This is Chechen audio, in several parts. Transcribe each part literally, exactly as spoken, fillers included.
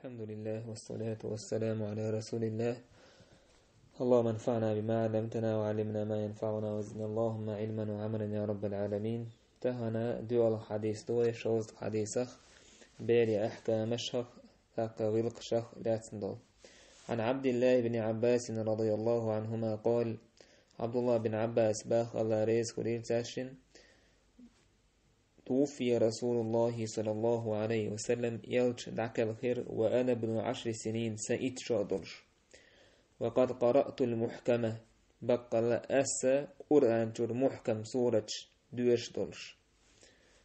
الحمد لله والصلاة والسلام على رسول الله. اللهم انفعنا بما علمتنا وعلمنا ما ينفعنا وزدنا اللهم علما وعملا يا رب العالمين. Тахана дуьхьал хьадис ду вай, шовзткъа хьадисах, берийн ахкамашах, тӀаккха гӀиллакхашах лаьцна долу. عن عبد الله بن عباس رضي الله عنهما قال: Абдулла бин Аббас бах, Алла реза хуьлийла цаьршин: توفي رسول الله صلى الله عليه وسلم, элча дӀакхелхира, وأنا ابن عشر سنين, сан итт шо долуш. وقد قرأت المحكمة, баккъалла аса Къуръан чуьра мухькам сураташ доьшуш долуш.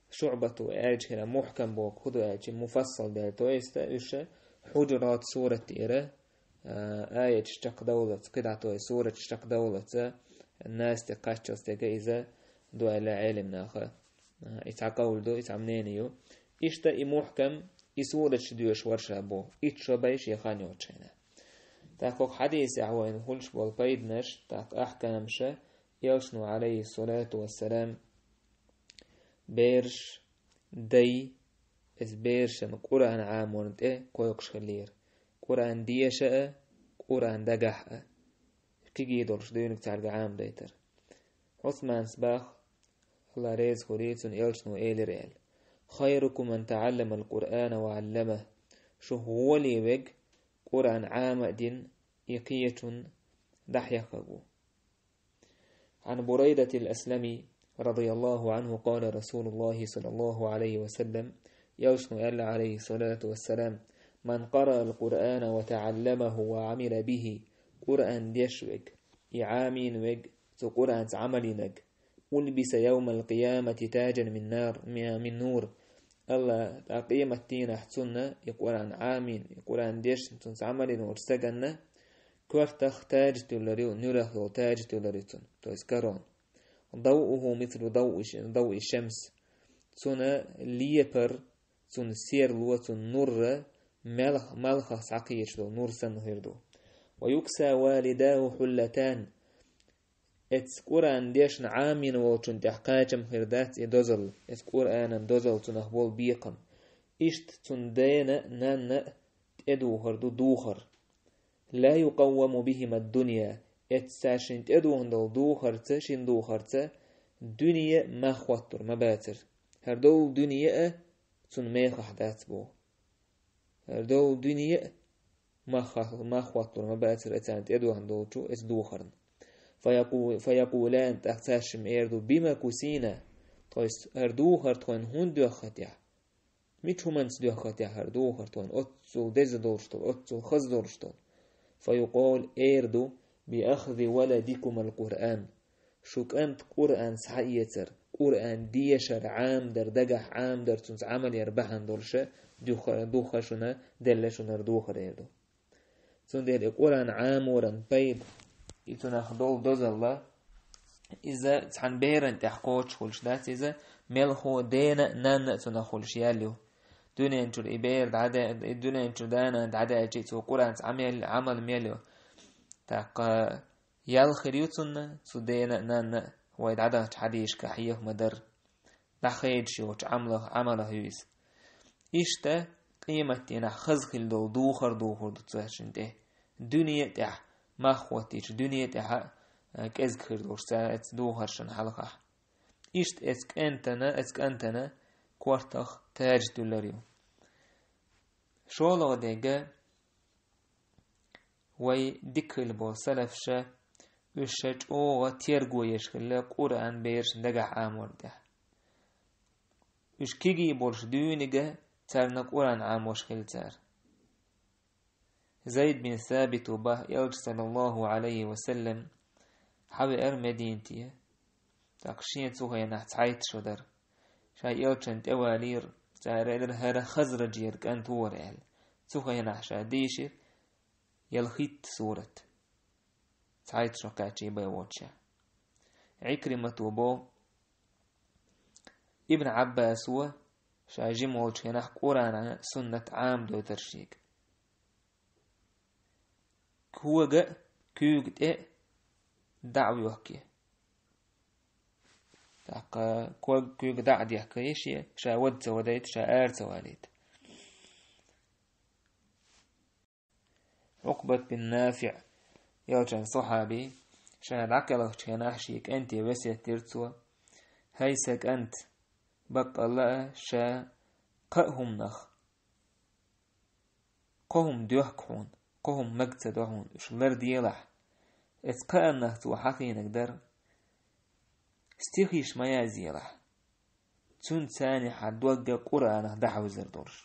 ШуӀбата аьлча хӀара мухькам боху хӀун ду аьлча, муфассал даьлла, то есть уьш Хьуджурат сурат тӀера, а, аяташ чекхдовллалц, кхидӀа, то есть сураташ чекхдовллалц, Нас тӀе кхаччалц дерг иза ду аьлла Ӏелам наха. А, и цхьа къовл ду, и цхьа мнение ю. Иштта и мухькам, и сураташ доьшуш вара ша боху, итт шо бен шен хан йоцучу хенахь. ТӀаккха хӀокху хьадисехь вайна хуьлуш болу пайданаш, тӀаккха ахкамаш, элчано, عليه الصلاة والسلام, бераш, дай, иза берашна Къуръан Ӏаморна тӀе кхойкхуш хиллера. Къуръан деша а, Къуръан дагахь а. Кегий долуш дуьйна цаьрга Ӏамадайтар. Ӏусманас бах, Алла реза хуьлийла цунна, элчано элира аьлла: خيركم من تعلم القرآن وعلمه. Шух гӀоле верг, Къуръан Ӏама а дина, и кхечунна дӀахьехнарг ву. عن بريدة الأسلمي رضي الله عنه قال رسول الله صلى الله عليه وسلم, элчано аьлла, عليه الصلاة والسلام: من قرأ القرآن وتعلمه وعمل به, Къуръан дешверг, и Ӏамийна верг, цу Къуръанца Ӏамал йинарг, ألبس يوم القيامة تاجا من نار, من نور. Алла тӀаккха къематдийнахь цунна и Къуръан Ӏамийна, и Къуръан дешна, цунца Ӏамал йина волчу стаганна коьртах таж туьллур ю, нуьрах йолу таж туьллур ю цунна, то есть корона. ضوءه مثل ضوء ش-, ضوء الشمس. Цуьнан лепар, цуьнан серло, цуьнан нур а малх-, малхах схьакхеташ долу нур санна хир ду. ويكسى والداه حلتان. Эцу Къуръан дешна Ӏамийна волчунна тӀехь кхачам хир дац и дозалла, эцу Къуръанан дозалла, цунах болу бекхам. Иштта цуьнан дена а, нанна а тӀедухур ду духар. لا يقوم بهما الدنيا. Эцу цаьршинна тӀедухур долу духарца, шина духарца, дуьне а мах хӀоттур ма бацара. ХӀара долу дуьне а цуьнан мехахь дац боху. ХӀара долу дуьне а мах, мах хӀоттур ма бацара царна тӀедухур долчу эцу духарна. فيقو-, فيقولان, тӀаккха цаьршимма эр ду: بم كسينا؟ То есть, хӀара духар тхуна хӀунда доьхна техьа? Мича хӀуманца доьхна техьа хӀара духар тхуна? Оццул деза долуш долу, оццул хаза долуш долу. فيقال, эр ду: بأخذ ولدكما القرآن. Шун кӀанта Къуръан схьаэцар, Къуръан дешар, Ӏамадар, дагахь Ӏамадар, цуьнца Ӏамал яр бахьана долуш а, дуьххьа, дуьххьа шуна делла шуна хӀара духар, эр ду. Цундела и Къуръан Ӏаморан пайда, и цунах долу дозалла, иза цхьана беран тӀехь кхочуш хуьлуш дац, иза мелхо дена а, нанна а цунах хуьлуш ял ю. Дуьнен чуьра и бер дӀаде-, и дуьнен чуьра да-нана дӀадаьлча, цо Къуръанца Ӏамел-, Ӏамал мел ю. ТӀаккха ял хир ю цунна, цу дена а, нанна а, вай дӀадахча хьадисашкахь хьеха ма-дарра. ДӀахайдаш йолчу Ӏамалах, Ӏамалах ю иза. Иштта къематдийнахь хаза хила долу духар духур ду цаьршинна тӀе. Дуьне а тӀехь, мах хӀоттийча дуьне а тӀехь а, кӀезиг хир долуш цара эцу духаршна хьалхахь. Иштта эцу кӀентана, эцу кӀантана кортах таж туьллур ю. ШолгӀа дерг, вай дика хила болу салафаша, уьш ша чӀогӀа терго еш хилла Къуръан берашна дагахь Ӏамор тӀехь. Уьш кегий болуш дуьйна а царна Къуръан Ӏамош хилла цара. Зайд бин Сабита бах, элча, саллаллаху Ӏалайхи ва саллам, хьавеара Мединате, тӀаккха шен цу хенахь цхьайтта шо дара. Ша элчанна тӀевалийра, цара элира, хӀара Хазраджера кӀант ву хӀара аьлла. Цу хенахь ша дийшира ялхитта сурат. Цхьайтта шо кхаьчна бен воцуш. Ӏикримата бо, Ибн Ӏаббаса ша жима волчу хенахь Къуръан а, суннат а Ӏамадойтура шега. Кога а, куьйга тӀе а дӀа а йохкий. ТӀаккха ког, куьйга дӀа а дехкий шен, ша вада ца вадайта, ша ара ца валийта. Ӏукъбат бин НафиӀ, элчан сахьаби, ша дӀакхелхачу хенахь шен кӀанте весет дира цо: «ХӀай сан кӀант, баккъалла а ша кхаа хӀуманах, кхо хӀума доьхку хьуна, кхо хӀума мега ца до хьуна, уьш ларделахь». Эцу кхааннах цо хьахийнарг дара: «Стихаш ма язъелахь, цуьнан царнехьа догга Къуръанах дӀахьовзар долуш».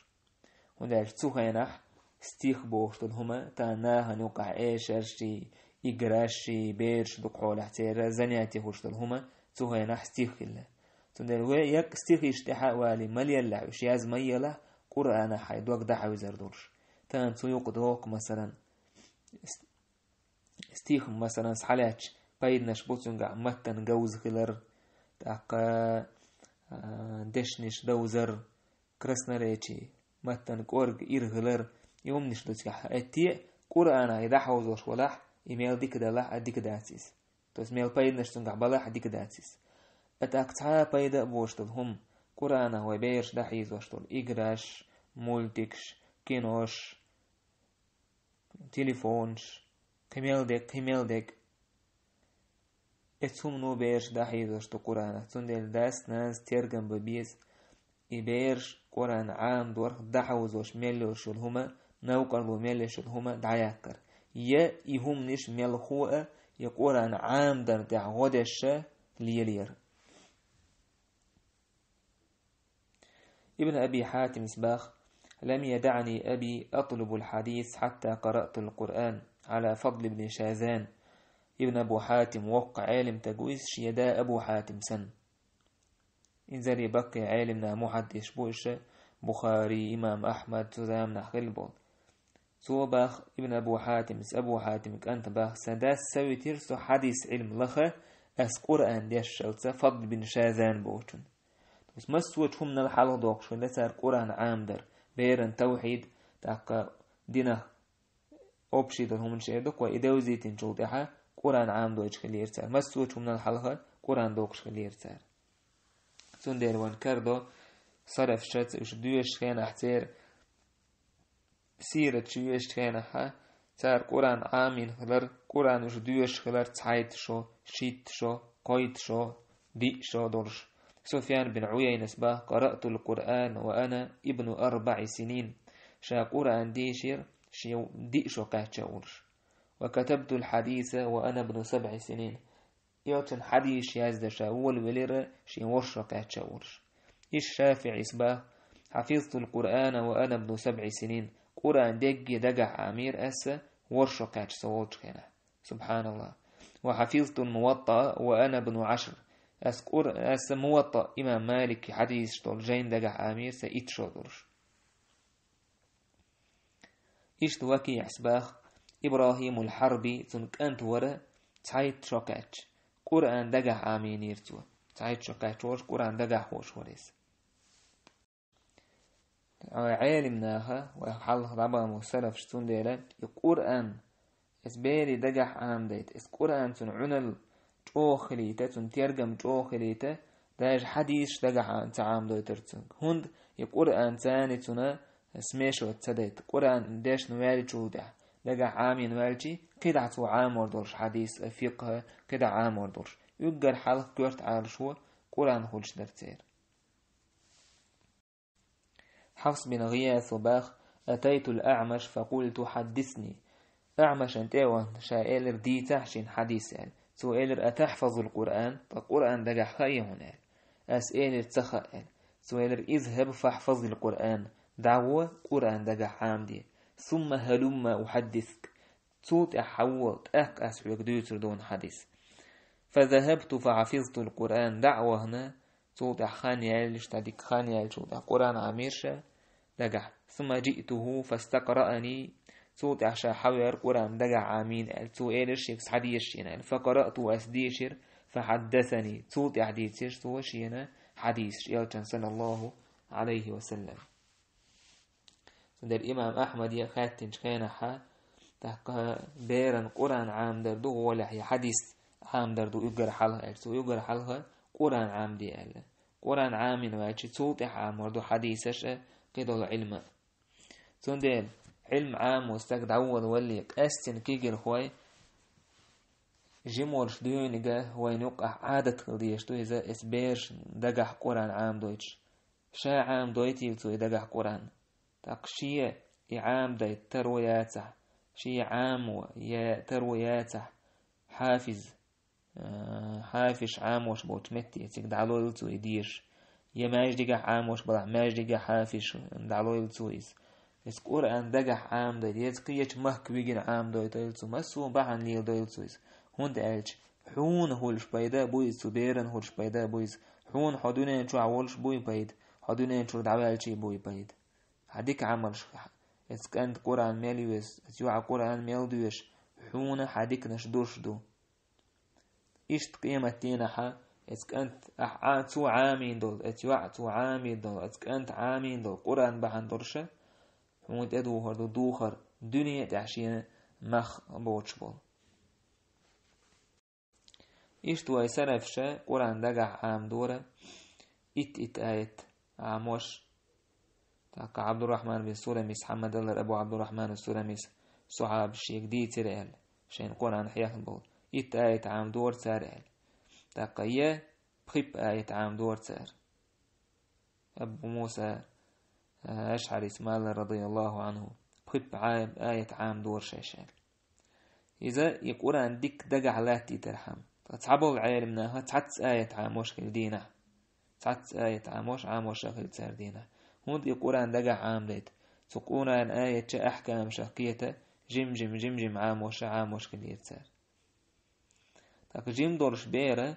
ХӀунда аьлча цу хенахь стих бохуш долу хӀума, тахана нахана юкъахь эшарший, играшший, бераш дукха хьолахь церан занятие хуьлуш долу хӀума цу хенахь стих хилла. Цундела вай яккха стихаш тӀаьхьа а валий, ма леллахь, уьш яз ма елахь, Къуръанах хьайн дог дӀахьовзар долуш. Тахана цу юкъа дохку, масалан, стих, масалан, схьалаьцча, пайданаш бу цуьнгахь: маттан говза хилар, тӀаккха, а, дешнаш довзар, красноречие, маттан кӀорга ира хилар, и хӀуманаш ду цигахь. Эттий а, Къуръанах и дӀахьовзош валахь, и мел дика далахь а, дика дац иза. То есть мел пайданаш цуьнгахь балахь а, дика дац иза. А тӀаккха цхьа а пайда а боцуш долу хӀума, Къуръанах вай бераш дӀахьийзош долу играш, мультикаш, кинош, телефонаш, кхин мел дерг, кхин мел дерг. Эцу хӀумано бераш дӀахьийзош ду Къуръанах, цундела дас-нанас тергам бан беза, и бераш Къуръан Ӏамадорах дӀахьовзош мел йолуш йолу хӀума, новкъарло мел йолуш йолу хӀума дӀаяккхар. Я и хӀуманаш мелхо а, и Къуръан Ӏамадарна тӀехь гӀо деш а лелаяр. Ибн Аби Хьатимас боху: «لم يدعني أبي أطلب الحديث حتى قرأت القرآن على فضل بن شاذان». Ибн Абу Хьатим воккха Ӏелимстаг ву иза, шен да Абу Хьатим санна. Иза а баккхий Ӏелимнах, мухьаддисаш бу уьш, Бухари, имам Ахьмад цу заманахь хилла болу. Цо боху, Ибн Абу Хьатимас, Абу Хьатиман кӀанта боху: «Сан дас ца витира со хьадис Ӏилма лаха, ас Къуръан дешшалца Фадл бин Шазан бохучунна». То есть массо а хӀуманал хьалха доккхуш хилла цара Къуръан Ӏамадар, беран тавхьид, тӀаккха динах общий долу хӀуманаш эр ду-кх вай, и девзийтинчул тӀаьхьа Къуръан Ӏамадойтуш хиллера цара. Массо а хӀуманал хьалха Къуръан доккхуш хиллера цара. Цундела вайна карадо, салафаша уьш доьшучу хенахь, церан сират чу везачу хенахьа, цара Къуръан Ӏамийна хилар, Къуръан уьш доьшуш хилар цхьайтта шо, шийтта шо, кхойтта шо, диъ шо долуш. Суфьян бин Ӏуяйнас боху: «قرأت القرآن وأنا ابن أربع سنين». Ша Къуръан дийшира, шен диъ шо кхаьчча а волуш. «وكتبت الحديث وأنا ابن سبع سنين». Элчан хьадисаш яздан ша волавелира, шен ворхӀ шо кхаьчча а волуш. Иштта ШафиӀис боху: «حفظت القرآن وأنا ابن سبع سنين». Къуръан дерриге дагахь Ӏамийра аса, ворхӀ шо кхаьчча со волчу хенахь. СубхьаналлахӀ. «وحفظت الموطأ وأنا ابن عشر». Ас Къур-, аса Муваттаъ, имам Маликан хьадисаш долу жайна дагахь Ӏамийра сан итт шо долуш. Иштта ВакиӀас боху: ИбрахӀимул Хьарби, цуьнан кӀант вара, цхьайтта шо кхаьчча, Къуръан дагахь Ӏамийнийра цо. Цхьайтта шо кхаьчча волуш Къуръан дагахь хууш вара иза. Вай Ӏелимнаха, вай хьалха дӀабахана болу салафаш, цундела и Къуръан, эс берийн дагахь Ӏамадайта, эс Къуръан цуьнан Ӏуналла чӀогӀа хилийта, цуьнан тергам чӀогӀа хилийта, даже хьадисаш дагахь Ӏа-, ца Ӏамадойтура цуьнга. ХӀунда и Къуръан царна цуьнан смешать ца дайта. Къуръан дешна ваьллачул тӀаьхьа, дагахь Ӏамийна ваьлча, кхидӀа цо Ӏамор долуш хьадис а, фикъхӀ а, кхидӀа Ӏамор долуш. Уггар хьалха коьрта Ӏалашо Къуръан хуьлуш дара церан. Хьафс бин ГӀиясо боху: «أتيت الأعمش فقلت: حدثني». АӀмашна тӀе а вахана, ша элира: «Дийцахьа шена хьадис», – аьлла. Цо элира: «أتحفظ القرآن؟» Ткъа Къуръан дагахь хаьий хьуна аьлла. Ас элира: «Ца хаьа», – аьлла. Цо элира: «اذهب فاحفظ القرآن». ДӀагӀо, Къуръан дагахь Ӏамаде. «ثم هلم أحدثك». Цул тӀаьхьа хьавола, тӀаккха ас хьоьга дуьйцур ду хьуна хьадис. «فذهبت فحفظت القرآن», дӀа а вахана, цул тӀаьхьа хан яьллаш, тӀаккха дика хан яьллачул тӀаьхьа Къуръан Ӏамийра ша дагахь. «ثم جئته فاستقرأني», цул тӀаьхьа ша хьавеара Къуръан дагахь Ӏамийна аьлла. Цо элира шега: «Хьадеша шена», – аьлла. «فقرأت», ас дийшира, «فحدثني», цул тӀаьхьа дийцира цо шена хьадисаш элчан, саллаллахӀу Ӏалайхи ва саллам. Цундела имам Ахьмаде хаьттинчу хенахьа, тӀаккха беран Къуръан Ӏамадар ду гӀолехь я хьадис Ӏамадар ду уггар хьалха аьлла. Цо уггар хьалха Къуръан Ӏамаде аьлла. Къуръан Ӏамийна ваьлча, цул тӀаьхьа Ӏамор ду хьадисаш а, кхидолу Ӏилма а. Цундела Ӏилма Ӏамо стаг дӀаволавале, къаьстина кегийрхой, жима волуш дуьйна вайна юкъахь Ӏадат хила дезаш ду иза, эцу берашна дагахь Къуръан Ӏамадойтуш. Ша Ӏамадойтийла цо и дагахь Къуръан. ТӀаккха шен и Ӏамадайта таро яцахь, шен Ӏамо я таро яцахь, хьафиз, а, хьафиш Ӏамош болчу метте цига дӀалойла цо и дезаш. Я маьждигехь Ӏамош балахь, маьждигехь хьафиш дӀалойла цо иза. Иза Къуръан дагахь Ӏамадайта, я кхечу махка вигина Ӏамадойтийла цо, массо а бахьана леладойла цо иза. ХӀунда аьлча хьуна хуьлуш пайда а бу иза, цу берана хуьлуш пайда а бу иза. Хьуна хьо дуьнен чохь волуш буй пайда, хьо дуьнен чуьра дӀаваьлчий буй пайда. Хьан дика Ӏамалш, эцу кӀанта Къуръан мел йоьшу, эцу йоӀа Къуръан мел доьшу, хьуна хьан диканаш душ ду. Иштта къематдийнахьа эцу кӀанта ахь Ӏа-, цо Ӏамийна долу, эцу йоӀа цо Ӏамийна долу, эцу кӀанта Ӏамийна долу Къуръан бахьана долуша, хьуна тӀедухур ду духар дуьне а тӀехь шена мах боцуш болу. Иштта вай сарапша Къуръан дагахь Ӏамадора, итт-итт аят Ӏамош. ТӀаккха Ӏабдуррахьман бин Сурамис, Хьаммадаллар Абу Ӏабдуррахьман Сурамис, сахьабаш шега дийцира аьлла, шайна Къуръан хьехна болу. Итт аят Ӏамадора цара аьлла. ТӀаккха я пхип аят Ӏамадора цара. Абу Муса, а, Ашхьарис ма аллара, радияллаху Ӏанху, пхип Ӏа-, аят Ӏамадора шайша аьлла. Иза и Къуръан дика дагахь латтийтархьама. Ткъа цхьаболу Ӏелам наха цхьацца аят Ӏамош хила дийнахь. Цхьацца аят Ӏамош, Ӏамоша хила цара дийнахь. ХӀунда и Къуръан дагахь Ӏамадайта? Цу Къуръан аятча ахькамаша кхета, жим-жим, жим-жим Ӏамоша, Ӏамош хилийра цара. ТӀаккха жим долуш бера,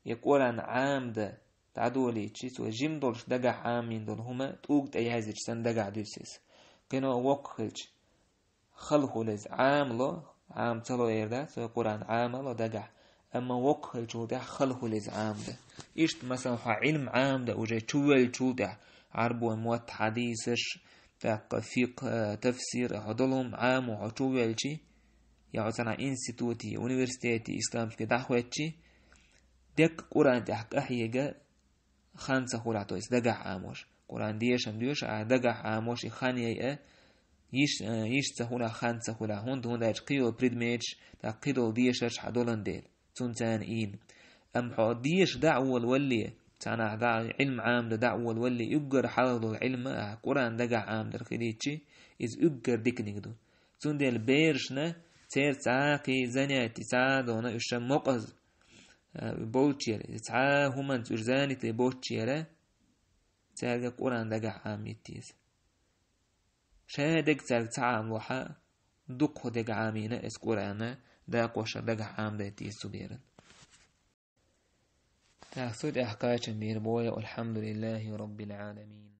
и Къуръан Ӏамада дӀадолийчи, цо жим долуш дагахь Ӏамийна долу хӀума тӀулга тӀе яздича санна дагахь дуьсу иза. Кхино воккха хилча, хала хуьлу иза Ӏамало, Ӏама ца ло эр дац, вай Къуръан Ӏамало дагахь, амма воккха хилчул тӀаьхьа хала хуьлу иза Ӏамада. Иштта, масалан, хьан Ӏилма Ӏамада уже чувеллачул тӀаьхьа, Ӏарбойн мотт, хьадийсаш, тӀаккха фикъхӀ, тафсир, хьо долу хӀума Ӏамо хьо чувеллачи, я хьо цхьана институте, университете исламский дӀахӀоьттичи, деккъа Къуръан тӀехь къахьега хан ца хуьлахь, то есть дагахь Ӏамош. Къуръан дешам доьшу, а дагахь Ӏамош и хан яйа, йиш, э, йиш ца хуьлахь, хан ца хуьлахь. ХӀунда, хӀунда аьлча кхин йолу предметаш, тӀаккха кхин долу дешарш хьан долан дела, цунна царна ийна. Амма хьо деша дӀа а волавалле, цхьанахь дӀа а, Ӏилма Ӏамада дӀа а волавалле, уггар хьалха долу Ӏилма а Къуръан дагахь Ӏамадар хилийчи, иза уггар диканиг ду. Цундела берашна церан цхьа а кхин занятие, цхьа а дона уьш ша мокъаза, а, болчера, цхьа а хӀуманца уьш занятие боцчера, цаьрга Къуръан дагахь Ӏамийта еза. Ша дерг цаьрга ца Ӏамалахь а, дукха дерг Ӏамийна эцу Къуръана дакъоша дагахь Ӏамадайта еза цу беран. ТӀаккха цу тӀехь кхачам бийр бу вай, Алхьамдулиллахи Раббил Ӏаламин.